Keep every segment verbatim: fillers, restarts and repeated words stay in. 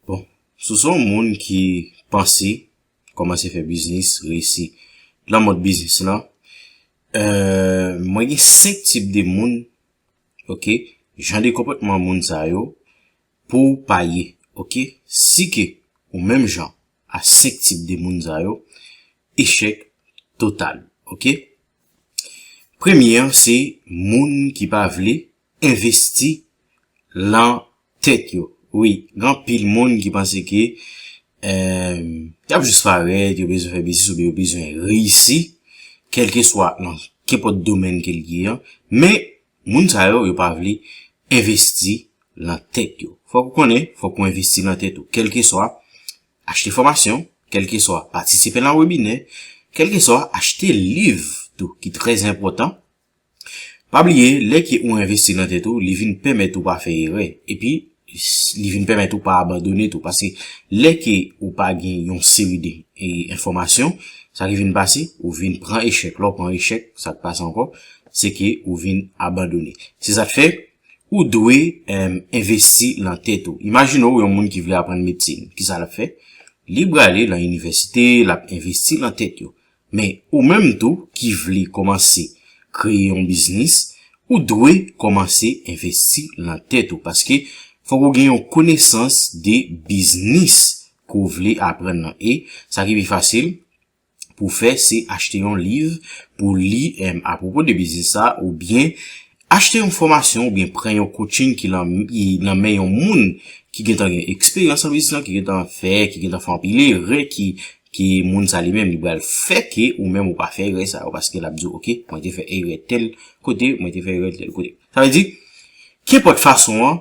Bon, si w se yon moun ki panse kòmanse fè biznis, reyisi nan mond biznis lan, euh, mwen gen senk tip de moun, ok, jan de konpòtman moun sa yo, pou w pa ye, ok? Si ke ou menm jan a senk tip de moun sa yo, echèk total, ok? Premye an, se moun ki pa vle envesti lan tèt yo. Wi, gen anpil moun ki panse ke, eh, y ap jis parèt, yo bezwen fè biznis oubyen yo bezwen reyisi, kèlkeswa nan kenpòt domèn ke l ye an. Men, moun sa yo, yo pa vle envesti lan tèt yo. Fòk ou konnen, fòk ou envesti lan tèt ou. Kèlkeswa achte fòmasyon, kèlkeswa patisipe lan webinè, kèlkeswa achte liv tou, ki trè enpòtan. Pa bliye, lè ke ou envesti lan tèt ou, li vin pèmèt ou pa fè erè. Epi, s- li vin pèmèt ou pa abandone tou. Paske lè ke ou pa gen yon seri de e, enfòmasyon, sa ki vin pase, ou vin pran echèk. Lè w pran echèk, sa k pase ankò, se ke ou vin abandone. Se sa k fè, ou dwe, em, envesti lan tèt ou. Imajine w yon moun ki vle aprann medsin. Kisa l ap fè? Li prale lan inivèsite, l ap envesti lan tèt yo. Men ou menm tou ki vle kòmanse kreye yon biznis, ou dwe kòmanse envesti lan tèt ou. Paske fòk ou gen yon konesans de biznis ke w vle aprann nan. E sa ki pi fasil pou w fè, se achte yon liv pou w li, em, apwopo de biznis sa, oubyen achte yon fòmasyon, oubyen pran yon coaching ki lan, ki nan men yon moun ki gentan gen eksperyans nan biznis lan, ki gentan fè, ki gentan fè anpil erè, ki, ki moun sa li menm, li pral fè ke ou menm ou pa fè erè sa yo, paske l ap di w, "Ok, mwen te fè erè tèl kote, mwen te fè erè tèl kote." Sa vle di, kenpòt fason an,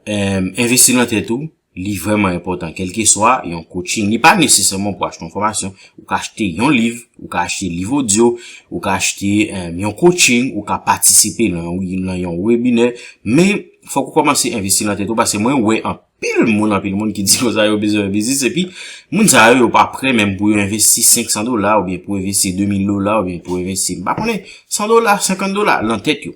em, envesti lan tèt ou, li vrèman enpòtan. Kèlkeswa yon coaching, li pa nesesèman pou achte yon fòmasyon. Ou ka achte yon liv, ou ka achte liv odyo, ou ka achte, em, yon coaching, ou ka patisipe lan, lan yon webinè. Men, fòk ou kòmanse envesti lan tèt ou, paske mwen wè anpil moun, anpil moun ki di konsa yo bezwen fè biznis, epi moun sa yo, yo pa prè menm pou yo envesti senk san dola, oubyen pou envesti de mil dola, oubyen pou envesti, m pa konnen, san dola, senkant dola, lan tèt yo.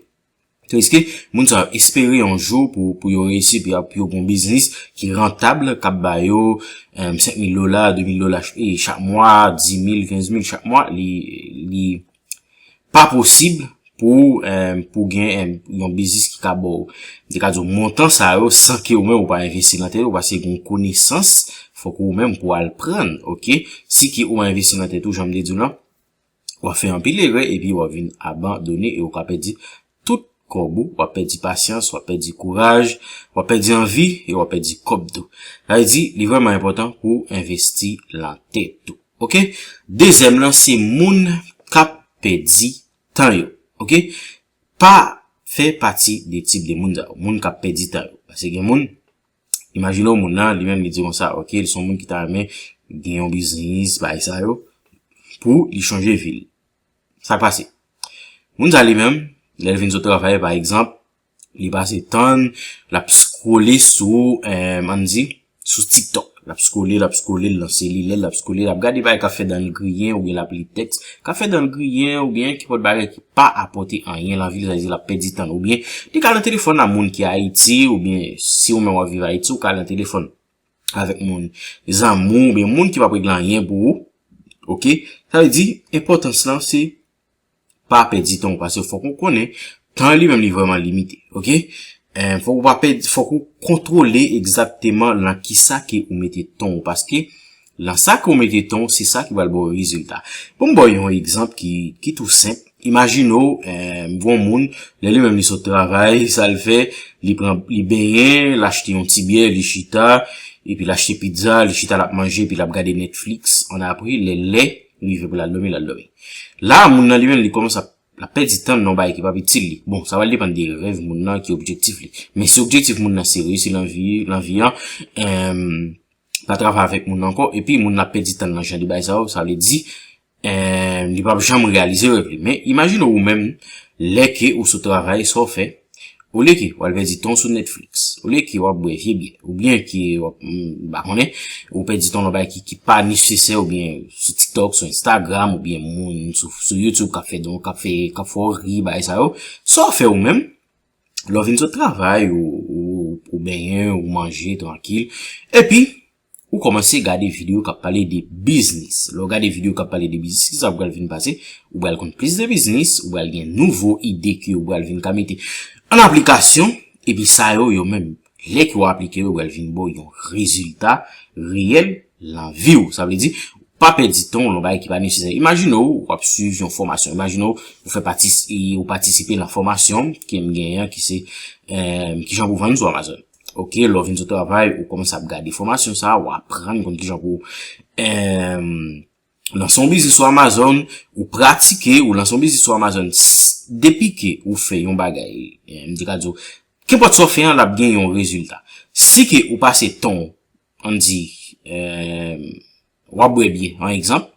Tandis ke moun sa yo espere yon jou pou, pou yo reyisi, pou yo, pou yo gen yon biznis ki rantab, k ap ba yo, em, senk mil dola, de mil dola ch- e chak mwa, di mil, kenz mil chak mwa, li, li pa posib pou, em, pou gen, em, yon biznis ki ka ba w, m te ka di w, montan sa yo, san ke ou menm ou pa envesti lan tèt ou, paske gen yon konesans, fòk ou menm pou al pran, ok? Si ke ou envesti lan tèt ou, jan m te di w lan, w ap fè anpil erè epi w ap vin abandone e w ka pèdi tout kòb ou, w ap pèdi pasyans, w ap pèdi kouraj, w ap pèdi anvi e w ap pèdi kòb tou. Sa vle di, li vrèman enpòtan pou w envesti lan tèt ou. Ok? Dezyèm lan, se moun k ap pèdi tan yo. Ok? Pa fè pati de tip de moun sa yo. Moun k ap pèdi tan yo. Paske gen moun, imajine w moun nan, li menm li di konsa, ok, li se yon moun ki ta renmen gen yon biznis, bagay sa yo, pou li chanje vi l. Sa k pase? Moun sa li menm, lè l vin sot travay, pa egzanp, li pase tan l ap scrolle sou, eh, ann di, sou TikTok. L ap scrolle, l ap scrolle, l nan selilè l, l ap scrolle, l ap gade bagay k ap fè dan l griyen, oubyen l ap li tèks, k ap fè dan l griyen, oubyen kenpòt bagay ki pa apòte anyen lan vi l, sa vle di l ap pèdi tan l. Oubyen li ka nan telefòn a moun ki Ayiti, oubyen si ou menm w ap viv Ayiti, ou ka nan telefòn avèk moun, zanmi w, oubyen moun ki p ap regle anyen pou ou. Ok? Sa vle di, enpòtans lan, se pa pèdi tan w, paske fòk ou konnen, tan li menm li vrèman limite, ok? Eh, fòk ou pa pèdi, fòk ou kontwole egzakteman lan kisa ke ou mete tan w, paske lan sa ke ou mete tan w, se sa ki pral ba w rezilta. Pou m ba w yon egzanp ki, ki tou senp, imajine w, eh, gen yon moun, lè li menm li sot travay, sa l fè, li pran, li benyen, l achte yon ti byè, li chita, epi l achte pizza, li chita, l ap manje, epi l ap gade Netflix, ann apre, lè, lè, li rive pou l al dòmi, l al dòmi. La, moun nan li menm, li kòmanse ap, l ap pèdi tan nan yon bagay ki p ap itil li. Bon, sa pral depann de rèv moun nan, ki objektif li. Men si objektif moun nan se reyisi lan vi, lan vi an, em, pa travay avèk moun nan ankò, epi moun nan ap pèdi tan nan jan de bagay sa yo, sa vle di, em, li p ap janm reyalize rèv li. Men imajine ou menm, lè ke ou sot travay, sa w fè, olye ke w al pèdi tan w sou Netflix, olye ke w ap bwè vye byè, oubyen ke w ap, m, m pa konnen, ou pèdi tan w nan bagay ki, ki pa nesesè, oubyen sou TikTok, sou Instagram, oubyen moun sou, sou YouTube k ap fè don, k ap fè, k ap fè w ri, bagay sa yo, sa w fè ou menm, lè w vin sot travay, ou, ou, ou benyen, ou manje, trankil, epi, ou kòmanse gade videyo k ap pale de biznis. Lè w gade videyo k ap pale de biznis, ki sa w pral vin pase? Ou pral konn plis de biznis, ou pral gen nouvo ide ke ou pral vin ka mete an aplikasyon, epi sa yo, yo menm, lè ke w aplike yo, yo pral vin ba w yon rezilta reyèl nan vi w. Sa vle di, pa pèdi tan w nan bagay ki pa nesesè. Imajine w, w ap swiv yon fòmasyon. Imajine w, ou fè patis-, ou patisipe nan fòmasyon ke m genyen an, ki se, eh, kijan pou vann sou Amazon. Ok, lè w vin sou travay, ou kòmanse ap gade fòmasyon sa, ou aprann konn kijan pou, em, lanse yon biznis sou Amazon, ou pratike, ou lanse yon biznis sou Amazon. S-, depi ke ou fè yon bagay, em, m te ka di w, kenpòt sa w fè an, l ap gen yon rezilta. Si ke ou pase tan w, ann di, em, w ap bwè byè, an egzanp,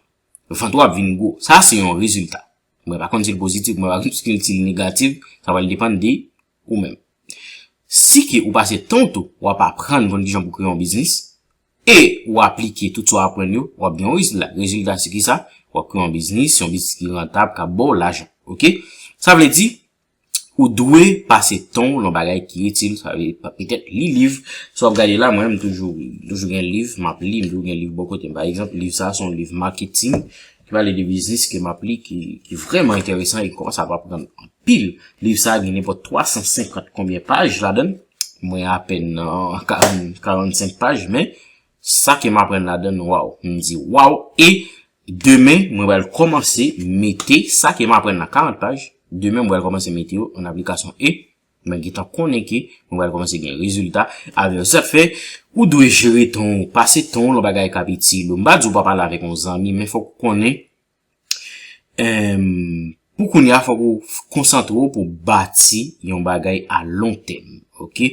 vant ou ap vin gwo. Sa se yon rezilta. Mwen pa konn si l pozitif, mwen pa konn si l negatif, sa pral depann de ou menm. Si ke ou pase tan w tou, w ap aprann konn kijan pou kreye yon biznis, e ou aplike tout sa w aprann yo, w ap gen yon rezilta. Rezilta se ki sa? W ap kreye yon biznis, yon biznis ki rantab, k ap ba w lajan. Ok? Sa vle di, ou dwe pase tan w nan bagay ki itil, sa vle pa-, petèt li liv. Si w ap gade la, mwen, m toujou, m toujou gen liv, m ap li, m toujou gen liv bò kote m. Pa egzanp, liv sa a se yon liv maketing, ki pale de biznis ke m ap li, ki, ki vrèman enteresan e ki kòmanse ap aprann anpil. Liv sa a gen nenpòt twa san senkant konbyen paj ladan l. Mwen apèn nan karant, karannsenk paj, men sa ke m aprann ladan l, waw, m di waw. E demen, mwen pral kòmanse mete sa ke m aprann nan karant paj, demen, mwen pral kòmanse mete yo an aplikasyon. E mwen gentan konnen ke mwen pral kòmanse gen rezilta avè yo. Sa fè, ou dwe jere tan w, pase tan w nan bagay k ap itil ou. M pa di w pa pale avèk yon zanmi, men fòk ou konnen, em, pou kounye a, fòk ou f-, konsantre w pou bati yon bagay a lon tèm, ok?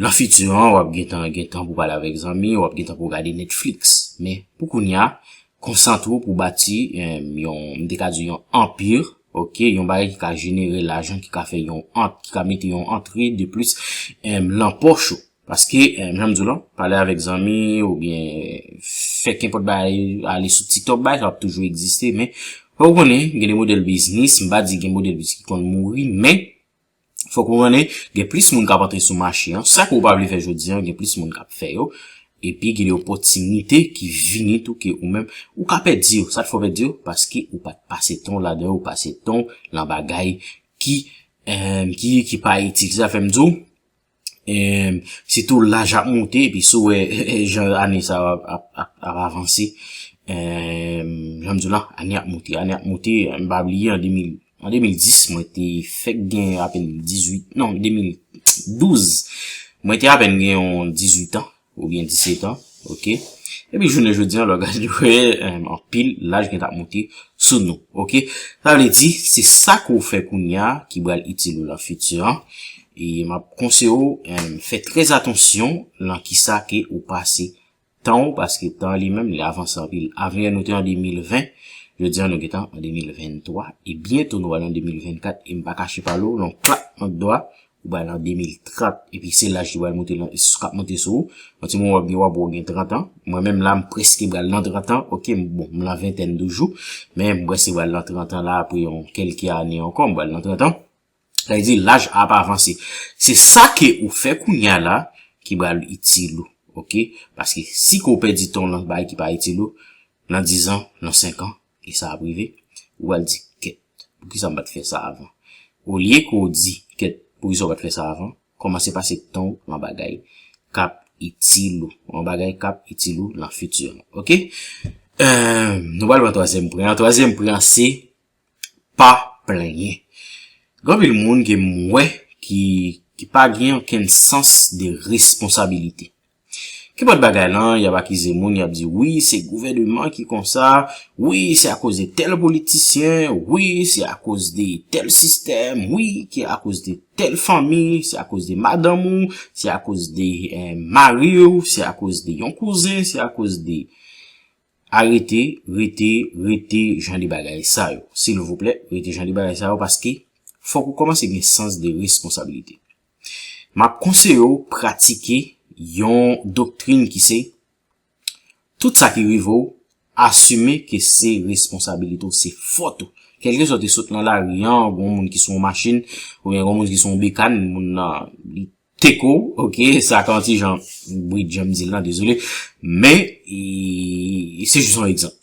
Nan fiti an, w ap gentan, gentan pou pale avèk zanmi, w ap gentan pou gade Netflix. Men, pou kounye a, konsantre w pou bati, em, yon, m te ka di yon anpi, ok, yon bagay ki ka jenere lajan, ki ka fè yon ant-, ki ka mete yon antre de plis, em, nan pòch ou. Paske, em, jan m di w lan, pale avèk zanmi, oubyen fè kenpòt bagay, ale sou TikTok, bagay sa ap toujou egziste, men fòk ou konnen, gen de modèl biznis, m pa di gen modèl biznis ki konn mouri, men fòk ou konnen, gen plis moun k ap antre sou mache an. Sa ke w pa vle fè jodi an, gen plis moun k ap fè yo. Epi gen de opòtinite ki vini tou ke ou menm, ou ka pèdi yo. Sa k fè w pèdi yo? Paske ou pa t pase tan w ladan yo, ou pase tan w nan bagay ki, em, ki, ki pa itil. Sa fè m di w, em, sitou laj ap monte, epi si w wè jan ane sa ap, ap, ap, ap avanse, em, jan m di w la, ane ap monte, ane ap monte, m pa bliye an de mil, an de mil dis, mwen te fèk gen apèn dizuit, non, de mil douz, mwen te apèn gen yon dizuit an, oubyen disèt an, ok? Epi jounen jodi an, lè w gade, w wè, em, anpil laj gentan ap monte sou nou, ok? Sa vle di, se sa ke w fè kounye a ki pral itil ou nan fiti an. E m ap konseye w, em, fè trè atansyon nan kisa ke ou pase tan w, paske tan li menm, li avanse anpil. Avanyè nou te an de mil ven, jodi an nou gentan an de mil venntwa, e byento nou pral an de mil vennkat, e m pa kache pale w, nan klapman dwa, ou pral an de mil trant, epi se laj ki pral monte lan, k ap monte sou ou. Yon ti moman w ap gen, w ap wè w gen trant an. Mwen menm la, m prèske pral nan trant an, ok, m, bon, m lan ventèn toujou, men m prèske pral nan trant an la, apre yon kèlke ane ankò, m pral nan trant an. Sa vle di, laj ap avanse. Se sa ke ou fè kounye a la ki pral itil ou, ok? Paske si ke w pèdi tan w nan bagay ki pa itil ou, nan diz an, nan senk an, e sa ap rive, ou pral di, "Kèt, poukisa m pa t fè sa avan?" Olye ke w di, "Kèt, poukisa w pa t fè sa avan?" Kòmanse pase tan w nan bagay k ap itil ou, nan bagay k ap itil ou nan fiti an, ok? Eh, nou pral pran twazyèm pwen an. Twazyèm pwen an, se pa plenyen. Gen anpil moun ke m wè ki, ki pa gen okenn sans de responsabilite. Kenpòt bagay lan, y ap akize moun, y ap di, "Wi, se gouvèneman ki konsa, wi, se akoz de tèl politisyen, wi, se akoz de tèl sistèm, wi, ki akoz de tèl fanmi, se akoz de madanm ou, se akoz de, eh, mari w, se akoz de yon kouzen, se akoz de." Arete, rete, rete jan de bagay sa yo. Silvouplè, rete jan de bagay sa yo, paske fòk ou kòmanse gen sans de responsabilite. M ap konseye w pratike yon doktrin ki se, tout sa ki rive w, asime ke se responsabilite w, se fòt ou. Kèlkeswa w te sot nan lari an, gon moun ki sou yon machin, oubyen gon moun ki sou yon bekàn, moun nan, li Teko, ok, sa ka yon ti jan brit jan m di l lan, dezole. Men, e, se jis yon egzanp.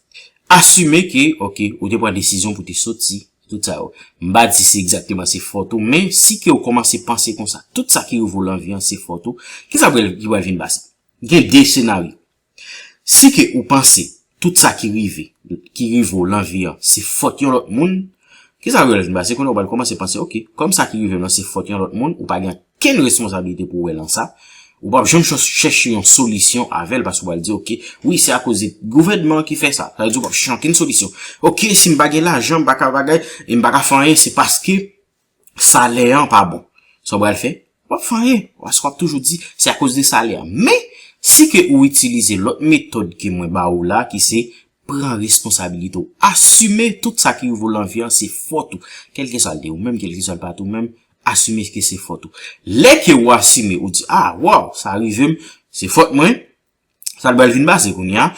Asime ke, ok, ou te pran desizyon pou te soti, tout sa yo. M pa di se egzakteman se fòt ou, men si ke ou kòmanse panse konsa, tout sa ki rive w lan vi an se fòt ou, kisa pral, ki pral vin pase? Gen de senaryo. Si ke ou panse tout sa ki rive, ki rive w lan vi an, se fòt yon lòt moun, kisa pral vin pase? Kounye a ou pral kòmanse panse, ok, kòm sa ki rive m lan se fòt yon lòt moun, ou pa gen okenn responsabilite pou w wè lan sa, ou p ap janm ch- chèche yon solisyon avè l, paske w pral di, ok, wi, se akoz de gouvènman ki fè sa. Sa vle di ou p ap chèche okenn solisyon. Ok, si m pa gen lajan, m pa ka bagay, e m pa ka fè anyen, se paske salè an pa bon. Sa w pral fè? W ap fè anyen. Paske w ap toujou di, se akoz de salè an. Men, si ke ou itilize lòt metòd ke mwen ba ou la, ki se pran responsabilite w. Asime tout sa ki rive w lan vi an, se fòt ou. Kèlkeswa l te ou menm, kèlkeswa l pa t ou menm, asime ke se fòt ou. Lè ke ou asime, ou di, ah, waw, sa rive m, se fòt mwen, sa l pral vin pase kounye a,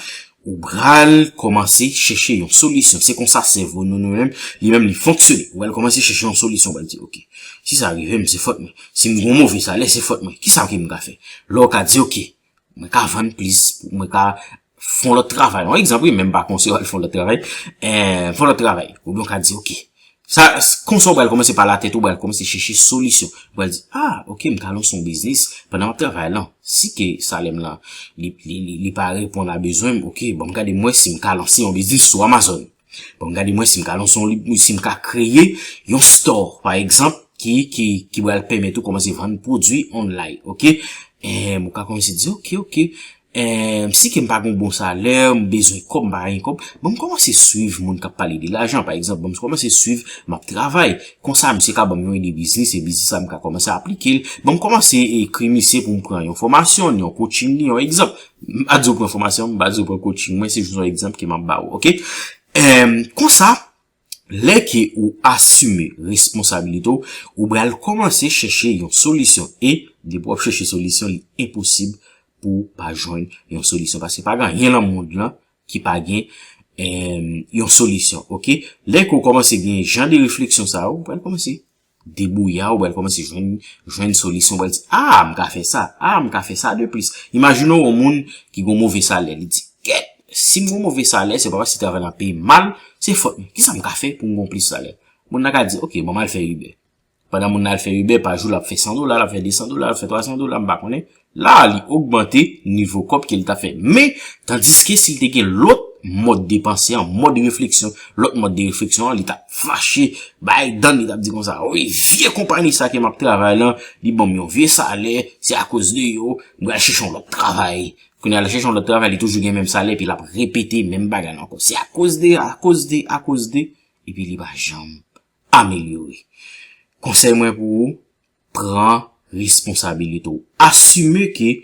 ou pral kòmanse chèche yon solisyon. Se konsa sèvo nou, nou menm, li menm li fonksyone. Ou pral kòmanse chèche yon solisyon, ou pral di, ok, si sa rive m, se fòt mwen. Si m gen yon move salè, se fòt mwen. Kisa ke m ka fè? Lè w ka di, ok, mwen ka vann plis, mwen ka fè yon lòt travay. Yon egzanp, wi, men m pa konseye w al fè yon lòt travay. Eh, fè yon lòt travay. Oubyen w ka di, ok, sa, s- konsa w pral kòmanse pa latèt ou, w pral kòmanse chèche solisyon. Ou pral di, ah, ok, m ka lanse yon biznis pandan m ap travay lan. Si ke salè m lan, li, li, li, li pa reponn a bezwen m, ok, bon, m gade mwen si m ka lanse yon biznis sou Amazon. Bon, m gade mwen si m ka lanse yon, si m ka kreye yon store, pa egzanp, ki, ki, ki pral pèmèt ou kòmanse vann pwodui online, ok? Eh, ou ka kòmanse di, ok, ok, eh, si ke m pa gen yon bon salè, m bezwen kòb, m pa gen kòb, bon, m kòmanse swiv moun k ap pale de lajan, pa egzanp, bon, m kòmanse swiv, m ap travay. Konsa, misye ka ban m yon ide biznis, e biznis sa, m ka kòmanse aplike l. Bon, m kòmanse ekri misye pou m pran yon fòmasyon, yon coaching, yon egzanp. M pa di w pran fòmasyon, m pa di w pran coaching, mwen, se jis yon egzanp ke m ap ba ou, ok? Em, konsa, lè ke ou asime responsabilite w, ou pral kòmanse chèche yon solisyon. E depi w ap chèche solisyon, li enposib pou w pa jwenn yon solisyon. Paske pa gen anyen lan mond lan ki pa gen, em, yon solisyon, ok? Lè ke w kòmanse gen jan de refleksyon sa yo, ou pral kòmanse debouya, ou pral kòmanse jwenn, jwenn solisyon, ou pral di, ah, m ka fè sa, ah, m ka fè sa de plis. Imajine w yon moun ki gen yon move salè, li di, kèt, si m gen yon move salè, se pa paske travay lan peye m mal, se fòt mwen. Kisa m ka fè pou m gen yon plis salè? Moun nan ka di, ok, bon, m al fè Uber. Pandan moun nan al fè Uber, pa jou l ap fè san dola, l ap fè de san dola, l ap fè twa san dola, m pa konnen. La, li ogmante nivo kòb ke l t ap fè. Men, tandiske si l te gen lòt mòd de panse an, mòd refleksyon, lòt mòd de refleksyon an, li t ap fache, bay dan, li t ap di konsa, wi, vye konpayi sa ke m ap travay lan, li ban m yon vye salè, se akoz de yo, m pral chèche yon lòt travay. Kounye a, l chèche yon lòt travay, li toujou gen menm salè, epi l ap repete menm bagay la ankò. Se akoz de, akoz de, akoz de, epi li pa janm amelyore. Konsèy mwen pou ou, pran responsabilite w. Asime ke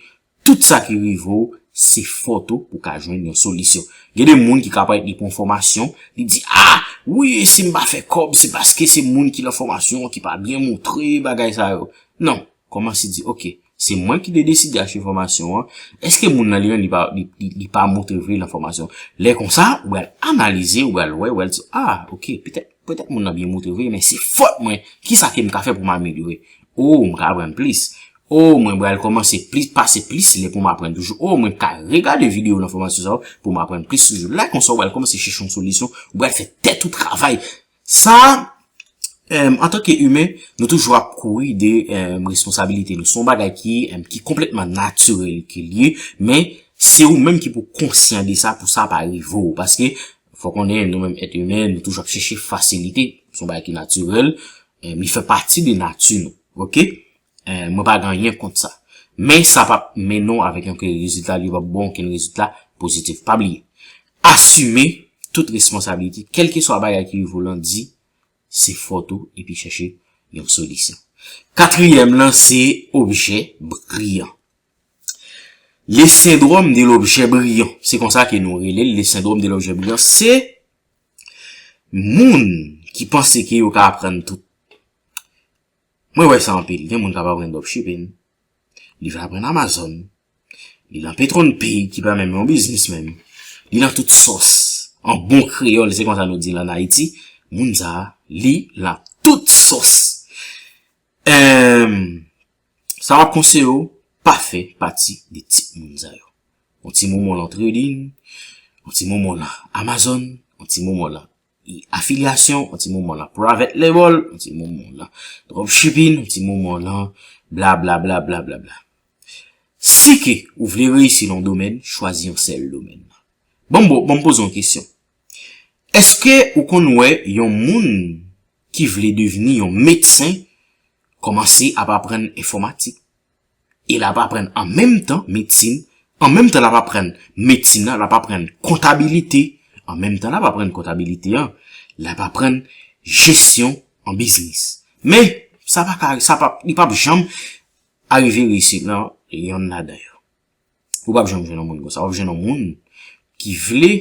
tout sa ki rive w, se fòt ou pou ka jwenn yon solisyon. Gen de moun ki ka parèt li pran fòmasyon, li di, ah, wi, si m pa fè kòb, se paske se moun ki lan fòmasyon an ki pa byen montre bagay sa yo. Non, kòmanse di, ok, se mwen ki te deside achte fòmasyon an. Èske moun nan li menm li pa, li, li, li pa montre vre lan fòmasyon? Lè konsa, ou pral analize, ou pral wè, ou pral di, ah, ok, petèt, petèt moun nan byen montre vre, men se fòt mwen. Kisa ke m ka fè pou m amelyore? O, m ka aprann plis. O, mwen pral kòmanse plis, pase plis lè pou m aprann toujou. O, mwen ka regade videyo nan fòmasyon sa yo pou m aprann plis toujou. Lè konsa, ou pral kòmanse chèche yon solisyon, ou pral fè tèt ou travay. Sa, em, antanke imen, nou toujou ap kouri de, em, responsabilite nou. Se yon bagay ki, em, ki konplètman natirèl ke l ye, men se ou menm ki pou konsyan de sa pou sa pa rive w. Paske, fò konnen, nou menm èt imen, nou toujou ap chèche fasilite. Se yon bagay ki natirèl, em, li fè pati de nati nou. Ok? Eh, mwen pa gen anyen kont sa. Men sa p ap mennen w avèk yon okenn rezilta, li p ap ba w okenn rezilta pozitif. Pa bliye, asime tout responsabilite, kèlkeswa bagay ki rive w lan, di se fòt ou, epi chèche yon solisyon. Katriyèm lan, se objè briyan. Le syndrome de l'objet brillant, se konsa ke nou rele l, le syndrome de l'objet brillant, se moun ki panse ke yo ka aprann tout. Mwen wè sa anpil. Gen moun k ap aprann dropshipping. Li vle aprann Amazon. Li lan Petronpay ki pa menm yon biznis menm. Li lan tout sòs. An bon kreyòl, se konsa nou di l an Ayiti. Moun sa a, li lan tout sòs. Em, Sa m ap konseye w, pa fè pati de tip moun sa yo. Yon ti moman w lan trading, yon ti moman w lan Amazon, yon ti moman w lan afilyasyon, yon ti moman w lan private label, yon ti moman w lan dropshipping, yon ti moman w lan bla bla bla bla bla bla. Si ke ou vle reyisi nan yon domèn, chwazi yon sèl domèn. Bon, bon, bon, poze yon kesyon. Èske ou konn wè yon moun ki vle devni yon medsen kòmanse ap aprann enfòmatik? E l ap aprann an menm tan medsin, an menm tan l ap aprann medsin nan, l ap aprann kontabilite, an menm tan l ap aprann kontabilite an, l ap aprann jesyon an biznis. Men, sa pa ka, sa pa, li p ap janm arive reyisi nan yonn ladan yo. Ou p ap janm jwenn yon moun konsa. W ap jwenn yon moun ki vle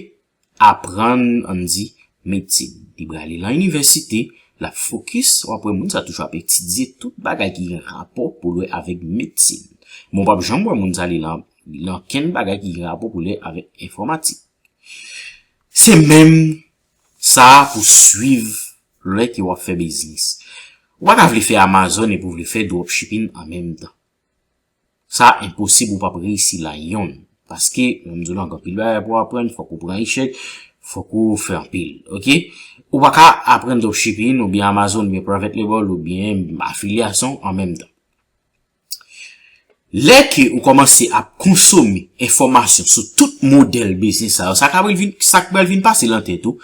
aprann, ann di, medsin. Li prale lan inivèsite, l ap fokis, w ap wè moun sa toujou ap etidye tout bagay ki gen rapò pou l wè avèk medsin. Men w p ap janm wè moun sa li lan, lan kenn bagay ki gen rapò pou l wè avèk enfòmatik. Se menm sa pou swiv lè ke w ap fè biznis. Ou pa ka vle fè Amazon epi w vle fè dropshipping an menm tan. Sa enposib, ou p ap reyisi la yonn. Paske, jan m di w la, gen anpil bagay pou w aprann, fòk ou pran echèk, fòk ou fè anpil, oke? Ou pa ka aprann dropshipping, oubyen Amazon, oubyen private label, oubyen afilyasyon an menm tan. Lè ke ou kòmanse ap konsome enfòmasyon sou tout modèl biznis sa yo, sa ka pral vin, sa k pral vin pase lan tèt ou,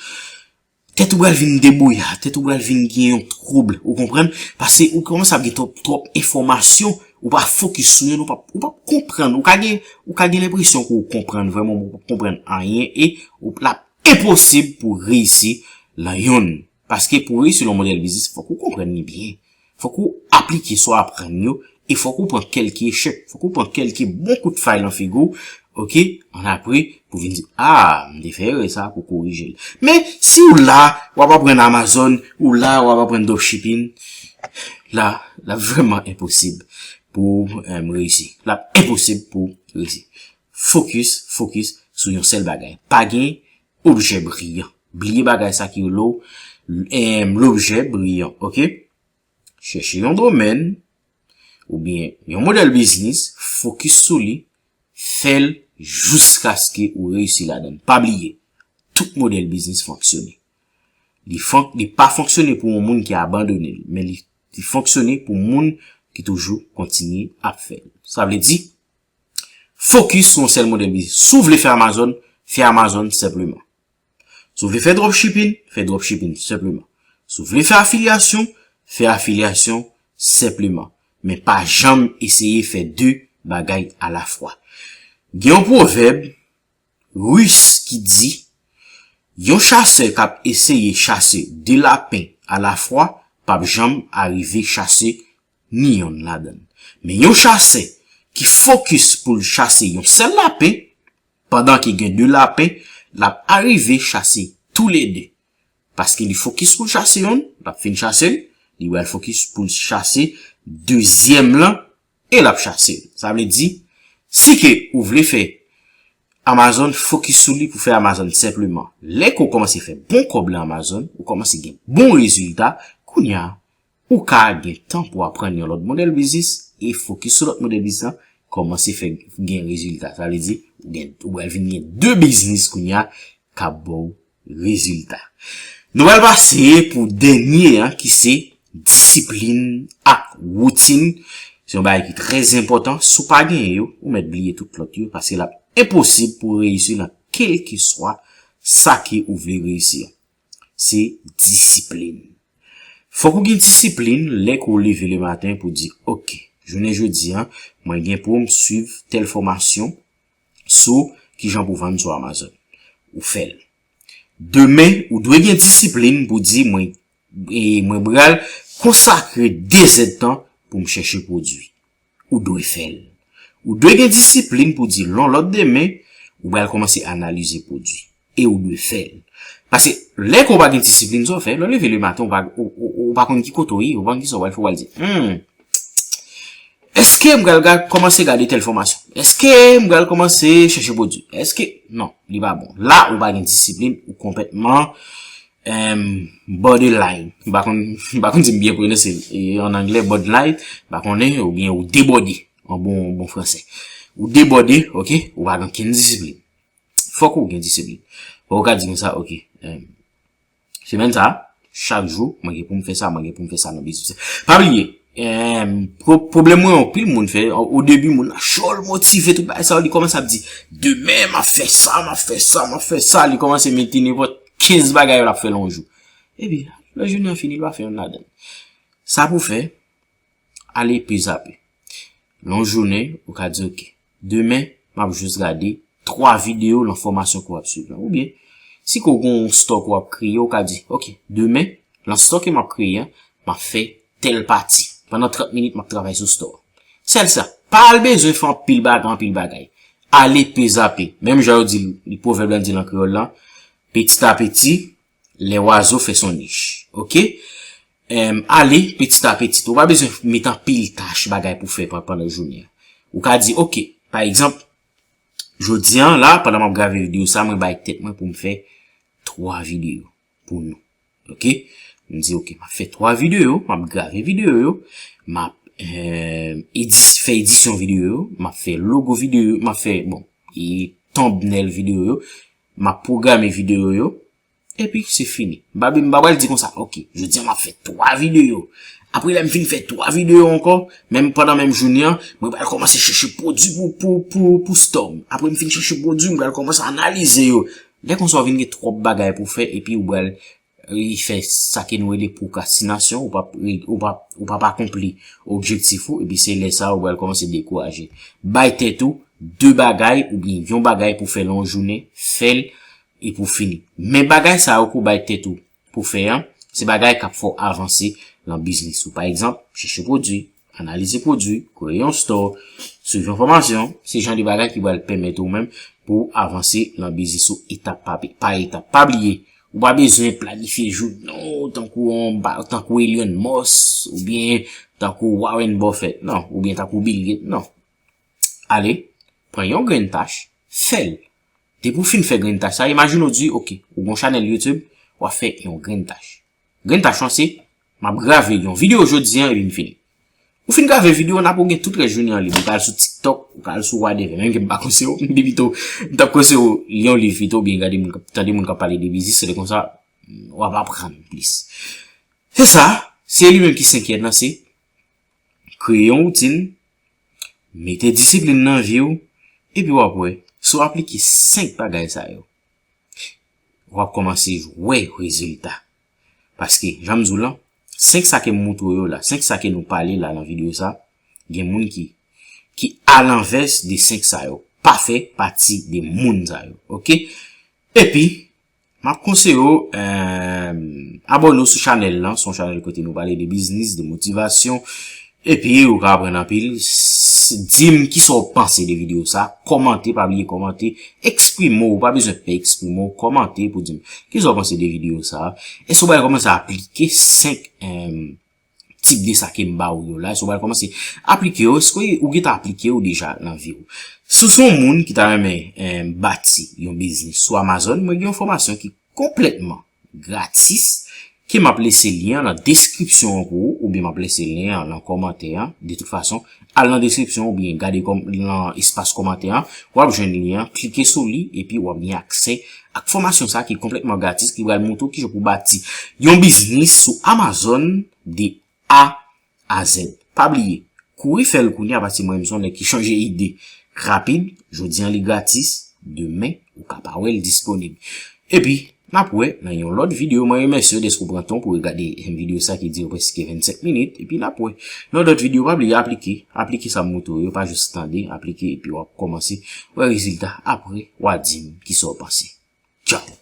tèt ou pral vin debouya, tèt ou pral vin gen yon twoub, ou konprann? Paske ou kòmanse ap gen twòp, twòp enfòmasyon, ou pa fokis sou youn, ou pa, ou pa konprann, ou ka gen, ou ka gen lenpresyon ke w konprann vrèman, men ou pa konprann anyen, e ou, l ap enposib pou w reyisi lan yonn. Paske pou w reyisi lan modèl biznis, fòk ou konprann li byen. Fòk ou aplike sa w aprann yo, e fòk ou pran kèlke echèk, fòk ou pran kèlke bon kout fay lan figi w, oke? Ann apre, pou vin di, a, m te fè erè sa, pou korije l. Men, si w la, w ap aprann Amazon, ou la, w ap aprann dropshipping, la, l ap vrèman enposib pou, em, reyisi. L ap enposib pou reyisi. Fokis, fokis sou yon sèl bagay. Pa gen objè briyan. Bliye bagay sa ki rele w, em, lobjè briyan, oke? Chèche yon domèn, oubyen yon modèl biznis, fokis sou li, fè l jiskaske ou reyisi ladan l. Pa bliye, tout modèl biznis fonksyone. Li fonk-, li pa fonksyone pou yon moun ki abandone l, men li, li fonksyone pou moun ki toujou kontinye ap fè l. Sa vle di, fokis sou yon sèl modèl biznis. Si w vle fè Amazon, fè Amazon senpleman. Si w vle fè dropshipping, fè dropshipping senpleman. Si w vle fè afilyasyon, fè afilyasyon senpleman. Men pa janm eseye fè de bagay alafwa. Gen yon pwovèb ris ki di, yon chasè k ap eseye chase de lapen alafwa p ap janm arive chase ni yonn ladan l. Men yon chasè ki fokis pou l chase yon sèl lapen, pandan ke gen de lapen, l ap arive chase toulede. Paske li fokis pou l chase yonn, l ap fin chase l, li pral fokis pou l chase dezyèm lan, e l ap chase l. Sa vle di, si ke ou vle fè Amazon, fokis sou li pou fè Amazon senpleman. Lè ke w kòmanse fè bon kòb lan Amazon, ou kòmanse gen bon rezilta, kounye a, ou ka gen tan pou aprann yon lòt modèl biznis e fokis sou lòt modèl biznis lan, kòmanse fè gen rezilta. Sa vle di, ou gen, ou pral vin gen de biznis kounye a k ap ba w rezilta. Nou pral pase pou dènye an, ki se disiplin ak woutin. Se yon bagay ki trè enpòtan. Si w pa genyen yo, ou mèt bliye tout lòt yo, paske l ap enposib pou w reyisi nan kèlkeswa sa ke ou vle reyisi an. Se disiplin. Fòk ou gen disiplin lè ke w leve le maten pou di, oke, jounen jodi an, mwen gen pou m swiv tèl fòmasyon sou kijan pou vann sou Amazon. Ou fè l. Demen, ou dwe gen disiplin pou di, mwen, e, mwen pral konsakre de zèdtan pou m chèche pwodui. Ou dwe fè l. Ou dwe gen disiplin pou di, lè yon lòt demen, ou pral kòmanse analize pwodui. E ou dwe fè l. Paske, lè ke w pa gen disiplin, sa w fè, lè w leve le maten, ou pa, ou, ou, ou pa konn ki kote w ye, ou pa konn kisa w pral fè, w pral di, hmm, èske m pral ga-, kòmanse gade tèl fòmasyon? Èske m pral kòmanse chèche pwodui? Èske, non, li pa bon. La, ou pa gen disiplin, ou konplètman em, borderline. M pa konn, m pa konn si m byen pwononse l. E, an anglè, borderline, m pa konnen, oubyen ou debòde, an bon, bon fransè. Ou debòde, oke, ou pa gen kenn disiplin. Fòk ou gen disiplin. Fòk ou ka di konsa, oke, em, semèn sa, chak jou, mwen gen pou m fè sa, mwen gen pou m fè sa nan biznis. Pa bliye, em, pwo-, pwoblèm mwen, anpil moun fè, o, o debi, moun nan cho, l motive, tout bagay sa, li kòmanse ap di, demen, m ap fè sa, m ap fè sa, m ap fè sa, li kòmanse mete nenpòt kenz bagay l ap fè nan yon jou. Epi, lè jounen an fini, li pa fè yonn ladan l. Sa pou fè, ale pe zape. Nan yon jounen, ou ka di, oke, demen, m ap jis gade twa videyo nan fòmasyon ke w ap swiv lan. Oubyen, si ke w gen yon store ke w ap kreye, ou ka di, oke, demen, nan store ke m ap kreye an, m ap fè tèl pati. Pandan trant minit, m ap travay sou store. Sèl sa, pa al bezwen fè anpil bagay, anpil bagay. Ale pe zape. Menm jan yo di, li pwovèb lan di l an kreyòl lan, petit à petit, les oiseaux font son niche. Oke? Em, ale petit à petit. Ou pa bezwen met anpil tach bagay pou fè pa-, pandan jounen an. Ou ka di, oke, pa egzanp, jodi an la, pandan m ap grave videyo sa, mwen bay tèt mwen pou m fè twa videyo pou nou. Oke? M di, oke, m ap fè twa videyo, m ap grave videyo yo, m ap, em, edi-, fè edisyon videyo yo, m ap fè logo videyo yo, m ap fè, bon, e thumbnail videyo yo, m ap pwograme videyo yo, epi se fini. M pa, m pa pral di konsa, oke, jodi an m ap fè twa videyo. Apre lè m fin fè twa videyo ankò, menm pandan menm jounen an, mwen pral kòmanse chèche pwodui pou, pou, pou, pou store m. Apre m fin chèche pwodui, m pral kòmanse analize yo. Lè konsa, w vin gen twòp bagay pou fè, epi ou pral, e, fè sa ke nou rele pwokrastinasyon, ou p ap, ou p ap, ou p ap akonpli objektif ou, epi se lè sa a ou pral kòmanse dekouraje. Bay tèt ou de bagay oubyen yon bagay pou fè nan yon jounen, fè l epi w fini. Men bagay sa yo ke w bay tèt ou pou fè an, se bagay k ap fè w avanse nan biznis ou. Pa egzanp, chèche pwodui, analize pwodui, kreye yon store, swiv yon fòmasyon, se jan de bagay ki pral pèmèt ou menm pou w avanse nan biznis ou etap pa, pa etap. Pa bliye, ou pa bezwen planifye jounen w tankou yon ba-, tankou Elon Musk, oubyen tankou Warren Buffett, non, oubyen tankou Bill Gates, non. Ale, pran yon grenn tach, fè l. Depi w fin fè grenn tach sa, imajine w di, oke, ou gon chanèl YouTube, w ap fè yon grenn tach. Grenn tach lan se, m ap grave yon videyo jodi an epi m fini. Ou fin grave videyo an, apre w gen tout rès jounen an lib. Ou ka al sou TikTok, ou ka al sou whatever. Menm ke m pa konseye w, m te pito, m t ap konseye w li yon liv pito, oubyen gade moun k ap, tande moun k ap pale de biznis, se lè konsa, w ap aprann plis. Se sa, se li menm ki senkyèm nan, se kreye yon woutin, mete disiplin nan vi w, epi w ap wè, si w aplike senk bagay sa yo, w ap kòmanse wè rezilta. Paske, jan m di w lan, senk sa ke m moutre w yo la, senk sa ke nou pale la nan videyo sa, gen moun ki, ki alenvès de senk sa yo, pa fè pati de moun sa yo, oke? Epi, m ap konseye w, em, abòne w sou chanèl lan, se yon chanèl kote nou pale de biznis, de motivasyon, epi ou ka aprann anpil. S-, di m kisa w panse de videyo sa, kòmante, pa bliye kòmante, eksprime w, ou pa bezwen pè eksprime w, kòmante pou di m kisa w panse de videyo sa. Èske w pral kòmanse aplike senk, em, tip de sa ke m ba w yo la, èske w pral kòmanse aplike yo, èske ou gentan aplike yo deja nan vi w? Si w se yon moun ki ta renmen, em, bati yon biznis sou Amazon, mwen gen yon fòmasyon ki konplètman gratis, ke m ap lese lyen an nan deskripsyon an pou ou, oubyen m ap lese lyen an nan kòmantè an. De tout fason, al nan deskripsyon oubyen gade kòm-, nan espas kòmantè an, w ap jwenn lyen an, klike sou li, epi w ap gen aksè ak fòmasyon sa ki konplètman gratis, ki pral montre w kijan pou bati yon biznis sou Amazon de A a Z. Pa bliye, kouri fè l kounye a, paske mwen menm se yon nèg ki chanje ide rapid. Jodi an li gratis, demen ou ka pa wè l disponib. Epi, n ap wè nan yon lòt videyo. Mwen remèsye w dèske w pran tan w pou w gade yon videyo sa ki dire prèske vennsenk minit. Epi n ap wè nan lòt videyo. Pa bliye aplike, aplike sa m montre w yo, pa jis tande, aplike epi w ap kòmanse wè rezilta. Apre, w a di m kisa w panse. Tchaw!